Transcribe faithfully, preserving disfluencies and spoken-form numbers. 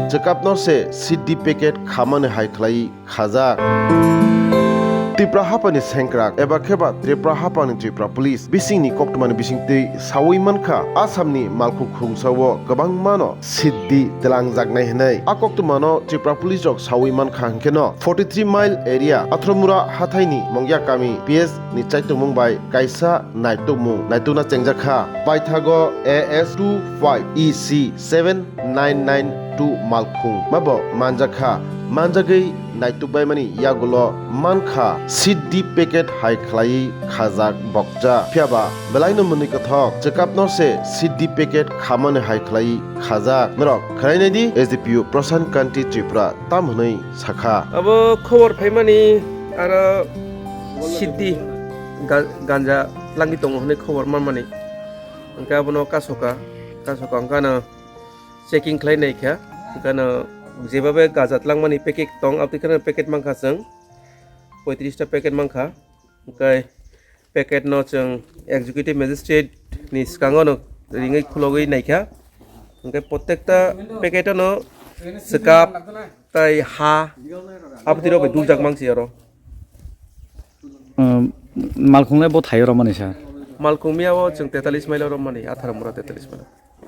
chwkapno se siddi packet khamani hai khlai khajak. Tripura haphani sengkrak eba kheba Tripura haphani Tripura Police bisingni koktwmani bisingtwi sawi mankha, Assamni malkhung khungsao kwbangmano siddi twlangjaknai hwnwi. A koktwmano Tripura Police rok sawi mankha hwnkhe no forty three mile area Athramura hathaini Mongya kami P S ni chaitokmung bai kaisa naitukmung naitukna chengjakha. Paithago A S two five E C seven nine nine two malkhung mabo manjakha. Manjagwi naitukbaimani yagulo mankha siddi packet hai khlaiwi khajak bokcha. Phiyaba belaino mwnwi kwthok chwkapno se siddi packet khamani hai khlaiwi khajak. Norok khwnainai di S D P O Prashant Kanti Tripura tam hwnwi sakha. Abo khobor phaimani aro siddi ga-, ganja langwi tongo hwnwi khobor manmani. Hwnkhe abono kasoka, kasoka hwnkhe ano checking khlai naikha. Hwnkhe ano jebabe ganja langmani packet tong, aboni kheno packet mankha chwng poitris ta packet mankha. Hwnkhe packet no chwng executive magistrate ni swkango no ringwi khulogwi naikha. Hwnkhe protekta packet no swkap tai ha aboni rok bai dukjak mangsi oro. Um, malkhungle bo thaio romani sir? Malkhung miyao chwng tetalis mile romani, Atharamura tetalis mile.